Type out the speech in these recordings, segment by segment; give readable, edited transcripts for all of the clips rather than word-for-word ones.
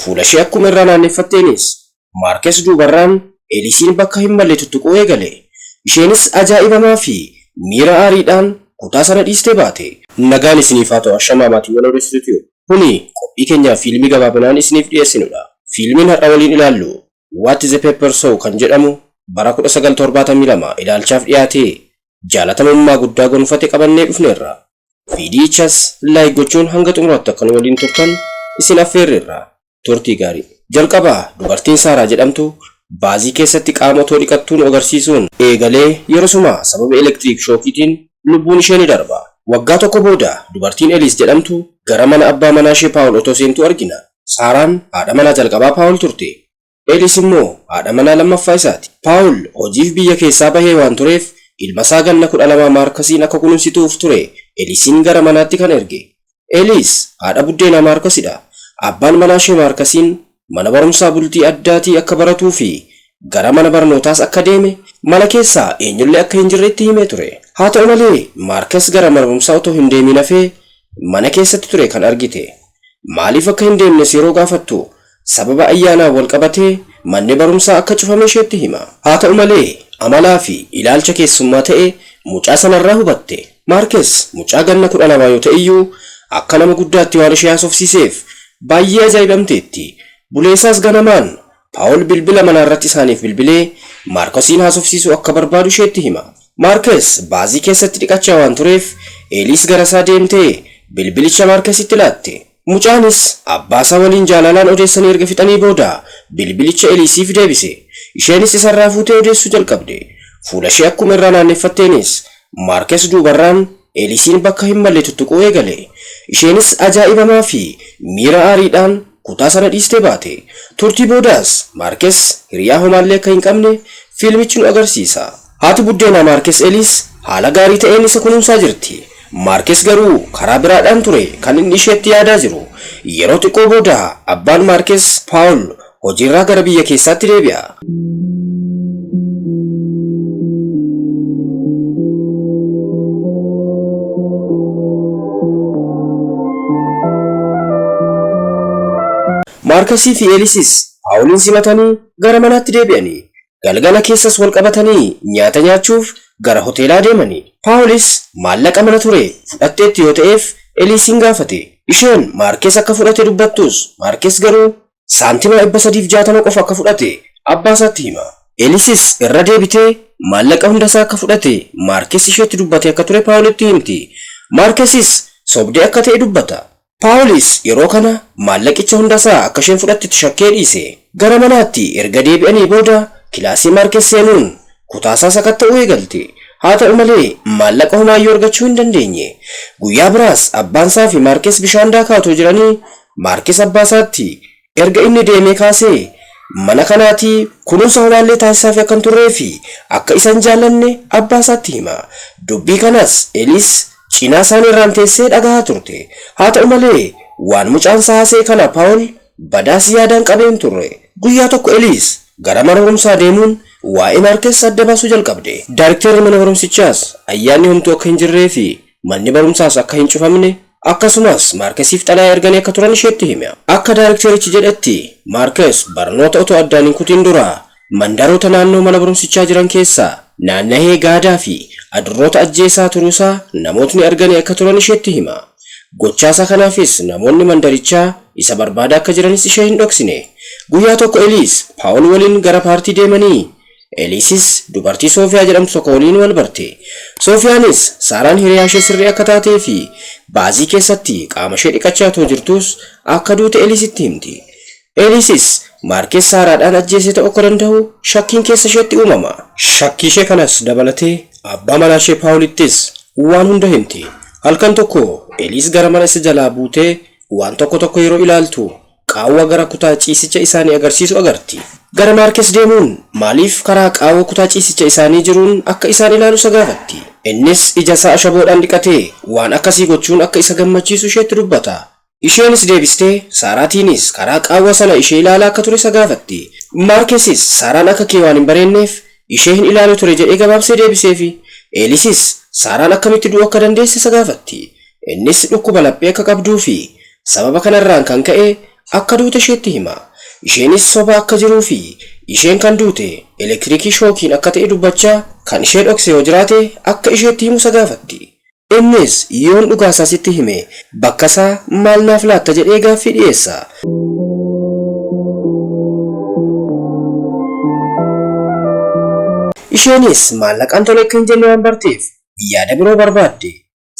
Fuula ishee akkuma irraa naanneeffatteenis Maarkes duubarraan Eelisiin bakka hin malle tuttuquu eegale. Isheenis ajaa'ibamaa fi miira aariidhaan kutaa sana dhiistee baate. Nagaan isiniif haa ta'u ashamaa maatiiwwan Odeessituuti. Kuni qophii keenya fiilmii gabaabinaan isiniif dhiyeessinudha. Fiilmiin har'a waliin ilaallu What the Pepper Saw kan jedhamu bara 1972 ilaalchaaf dhiyaatee jaalatamummaa guddaa gonfate qabannee dhufneerra. Viidiyichas like gochuun hanga xumuraatti akka nu waliin turtan isin affeerreerra. Turtii gaarii. Jalqaba dubartiin Saaraa jedhamtu baazii keessatti qaama otoo dhiqattuu nu agarsiisuun eegalee yerosuma sababa elektiriik shookiitiin lubbuun ishee ni darba. Waggaa tokko booda dubartiin Eliis jedhamtu gara mana abbaa manaa ishee Paawul otoo seentuu argina. Saaraan haadha manaa jalqabaa Paawul turte. Eliis immoo haadha manaa lammaffaa isaati. Paawul hojiif biyya keessaa bahee waan tureef ilma isaa ganna 12 Maarkasiin akka kunuunsituuf ture Eliisiin gara manaatti kan erge. Eliis haadha buddeenaa Maarkasidha. Abbaan manaa ishee Maarkasiin mana barumsaa bultii addaatii akka baratuu fi gara mana barnootaas akka deeme mana keessaa eenyullee akka hin jirretti himee ture. Haa ta'u malee Maarkas gara mana barumsaa otoo hin deemin hafee mana keessatti ture kan argite. Maaliif akka hin deemnes yeroo gaafattu sababa ayyaanaan wal qabatee manni barumsaa akka cufame isheetti hima. Haa ta'u malee amalaa fi ilaalcha keessummaa ta'e mucaa sanarraa hubatte. Maarkes mucaa ganna 12 yoo ta'e iyyuu akka nama guddaatti waan ishee haasofsiiseef baay'ee ajaa'ibamteetti. Buleessaas ganamaan Paawul bilbila manaa irratti isaaniif bilbilee Maarkosiin haasofsiisuu akka barbaadu isheetti hima. Maarkes baazii keessatti dhiqachaa waan tureef Eeliis gara isaa deemtee bilbilicha Maarkesitti laatte. Mucaanis abbaasaa waliin jaalalaan odeessanii erga fixanii booda bilbilicha Eliisiif deebise. Isheenis isarraa fuutee odeessuu jalqabde. Fuula ishee akkuma irraa naanneeffatteenis Maarkes duubarraan Eliisiin bakka hin malle tuttuquu eegale. Isheenis ajaa'ibamaa fi miira aariidhaan kutaa sana dhiistee baate. Turtii boodaas Maarkes hiriyaa homaallee akka hin qabne fiilmichi nu agarsiisa. Haati buddeenaa Maarkes Eliis haala gaarii ta'een isa kunuunsaa jirti. Maarkes garuu karaa biraadhaan ture kan inni isheetti yaadaa jiru. Yeroo xiqqoo booda abbaan Maarkes Paawul hojiirraa gara biyya keessaatti deebi'a. Maarkasii fi Eelisis Paawuliin simatanii gara manaatti deebi'anii galgala keessas wal qabatanii nyaata nyaachuuf gara hoteelaa deemanii. Paawulis maallaqa mana ture fudhatteetti yoo ta'eef Eliisiin gaafate. Isheen Maarkes akka fudhate dubbattus Maarkes garuu saantima 360 qofa akka fudhate abbaa isaatti hima. Eliisis irra deebitee maallaqa hundasaa akka fudhate Maarkes isheetti dubbate akka ture Paawulitti himti. Maarkesis sobdee akka ta'e dubbata. Paawulis yeroo kana maallaqicha hundasaa akka isheen fudhattetti shakkee dhiise. Gara manaatti erga deebi'anii booda kilaasii Maarkes seenuun kutaasaa sakatta'uu eegalte. Haa ta'u malee maallaqa homaayyuu argachuu hin dandeenye. Guyyaa biraas abbaan isaa fi Maarkes bishaan daakaa otoo jiranii Maarkes abbaa isaatti erga inni deemee kaasee mana kanaatii kunuunsa homaallee taasisaaf akka hin turree fi akka isa hin jaallanne abbaa isaatti hima. Dubbii kanas Eliis cinaa isaanii irraan teessee dhagahaa turte. Haa ta'u malee waan mucaan isaa haasa'e kana Paawul badaas yaadaan qabee hin turre. Guyyaa tokko Eliis gara mana barumsaa deemuun waa'ee Maarkes adda baasuu jalqabde. Daariktarri mana barumsichaas ayyaanni homtuu akka hin jirree fi manni barumsaas akka hin cufamne akkasumas Maarkesiif xalayaa erganii akka turan isheetti hime. Akka daariktarichi jedhetti Maarkes barnoota otoo addaan hin kutin dura mandaroota naannoo mana barumsichaa jiran keessaa naannahee gaadaa fi adurroota ajjeesaa turuusaa namootni arganii akka turan isheetti hima. Gochaasaa kanaafis namoonni mandarichaa isa barbaada akka jiranis ishee hin dhoksine. Guyyaa tokko Eliis Paawul waliin gara paartii deemanii Eliisis dubartii Soofiyaa jedhamtu tokko waliin wal barte. Soofiyaanis Saaraan hiriyaa ishee sirrii akka taatee fi baazii keessatti qaama ishee dhiqachaa otoo jirtus akka duute Eliisitti himti. Eliisis Maarkes Saaraadhaan ajjeesee ta'uu akka danda'u shakkiin keessa isheetti uumama. Shakkii ishee kanas dabalatee abbaa manaa ishee Paawulittis waan hunda himti. Halkan tokko Eliis gara mana isa jalaa buutee waan tokko tokko yeroo ilaaltu qaawwa gara kutaa ciisicha isaanii agarsiisu agarti. Gara Maarkes deemuun maaliif karaa qaawwa kutaa ciisicha isaanii jiruun akka isaan ilaalu isa gaafatti. Innis ija isaa ashaboodhaan dhiqatee waan akkasii gochuun akka isa gammachiisu isheetti dubbata. Isheenis deebistee Saaraatiinis karaa qaawwa sana ishee ilaalaa akka ture isa gaafatti. Maarkesis Saaraan akka kee waan hin bareenneef ishee hin ilaalu ture jedhee gabaabsee deebiseefi. Eelisis Saaraan akkamitti du'uu akka dandeesse isa gaafatti. Innis dhukkuba laphee akka qabduu fi sababa kanarraan kan ka'e akka duute isheetti hima. Isheenis soba akka jiruu fi isheen kan duute elektiriikii shookiin akka ta'e dubbachaa kan ishee dhokse yoo jiraate akka isheetti himu isa gaafatti. Innis yoon dhugaasaa sitti hime bakka isaa maal naaf laatta jedhee gaaffii dhiyeessa. Isheenis maallaqaan tole akka hin jenne waan barteef yaada biroo barbaadde.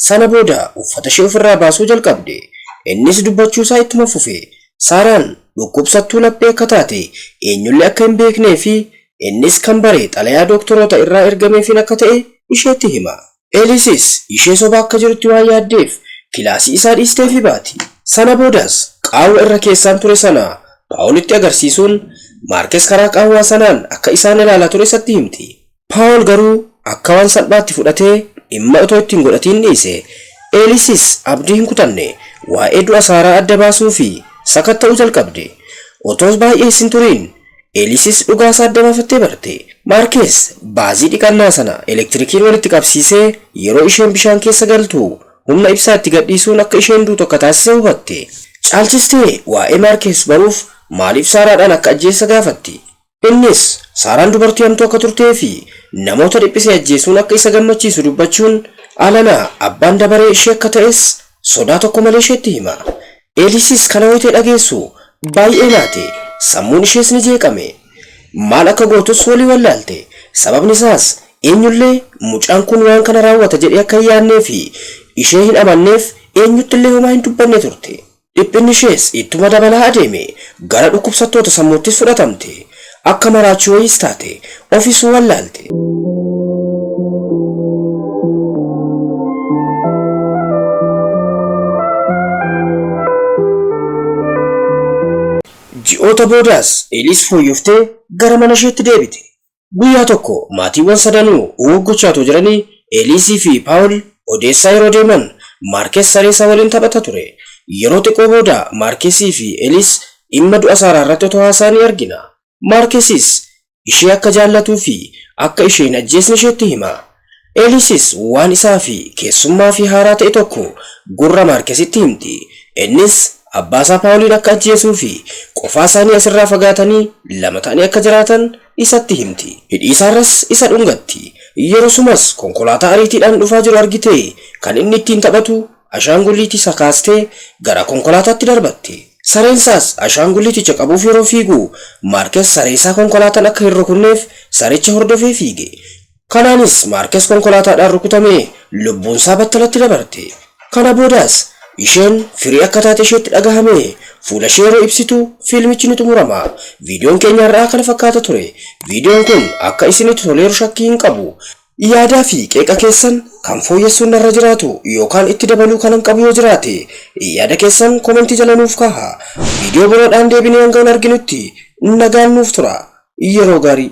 Sana booda uffata ishee ofirraa baasuu jalqabde. Innis dubbachuu isaa ittuma fufe. Saaraan dhukkubsattuu laphee akka taate eenyullee akka hin beeknee fi innis kan bare xalayaa doktoroota irraa ergameefiin akka ta'e isheetti hima. Eelisis ishee soba akka jirutti waan yaaddeef kilaasii isaa dhiisteefi baati. Sana boodas qaawwa irra keessaan ture sana Paawulitti agarsiisuun Maarkes karaa qaawwaa sanaan akka isaan ilaalaa ture isatti himti. Paawul garuu akka waan salphaatti fudhatee dhimma otoo ittiin godhatiin dhiise. Eelisis abdii hin kutanne waa'ee du'a Saaraa adda baasuu fi sakatta'uu jalqabde. Otoos baay'ee hin turiin Eelisis dhugaa isaa adda baafattee barte. Maarkes baazii dhiqannaa sana elektirikiin walitti qabsiisee yeroo isheen bishaan keessa galtu humna ibsaa itti gadhiisuun akka isheen duutu akka taasise hubatte. Caalchistee waa'ee Maarkes baruuf maaliif Saaraadhaan akka ajjeessa gaafatti. Innis Saaraan dubartii hamtuu akka turtee fi namoota dhiphisee ajjeesuun akka isa gammachiisu dubbachuun alanaa abbaan dabaree ishee akka ta'es sodaa tokko malee isheetti hima. Eelisis kana wayitee dhageessu baay'ee naate sammuun ishees ni jeeqame. Maal akka gootus walii wallaalte. Sababni isaas eenyullee mucaan kun waan kana raawwata jedhee akka hin yaadnee fi ishee hin amanneef eenyuttillee homaa hin dubbanne turte. Dhiphinni ishees ittuma dabalaa adeeme gara dhukkubsattoota sammuuttis fudhatamte. Akka maraachuu wayiis taate ofiis wallaalte. Ji'oota boodaas Eeliis fooyyoftee gara mana isheetti deebite. Guyyaa tokko maatiiwwan sadanuu gochaa jiranii Eeliisii fi Paawul odeessaa yeroo deeman Maarkes saree isaa waliin taphata ture. Yeroo xiqqoo booda Maarkesii fi Eeliis dhimma du'a Saaraa irratti otoo haasa'anii argina. Maarkesis ishee akka jaallatuu fi akka isheen ajjeesne isheetti hima. Eeliisis waan isaa fi keessummaa fi haaraa ta'e tokko gurra Maarkesitti himti. Innis abbaasaa Paawuliin akka ajjeesuu fi qofaa isaanii asirraa fagaatanii lama ta'anii akka jiraatan isatti himti. Hidhii isaarras isa dhungatti. Yeroo sumas konkolaataa ariitiidhaan dhufaa jiru argite kan inni ittiin taphatu ashaangulliitii isa kaastee gara konkolaataatti darbatte. Sareen isaas ashaangulliiticha qabuuf yeroo fiigu Maarkes saree isaa konkolaataan akka hin rukunneef saricha hordofee fiige. Kanaanis Maarkes konkolaataadhaan rukutamee lubbuun isaa battalatti dabarte. Kana boodaas isheen firii akka taate isheetti dhagahame fuula ishee yeroo ibsitu fiilmichi ni xumurama. Viidiyoon keenya har'aa kana fakkaata ture. Viidiyoon kun akka isinitti toleeru shakkii hin qabu. Yaadaa fi qeeqa keessan kan fooyyessuun narra jiraatu yookaan itti dabaluu kanan qabu yoo jiraate yaada keessan komentii jala nuuf kaahaa. Viidiyoo biroodhaan deebinee hanga wal arginutti nagaan nuuf tura. Yeroo gaarii.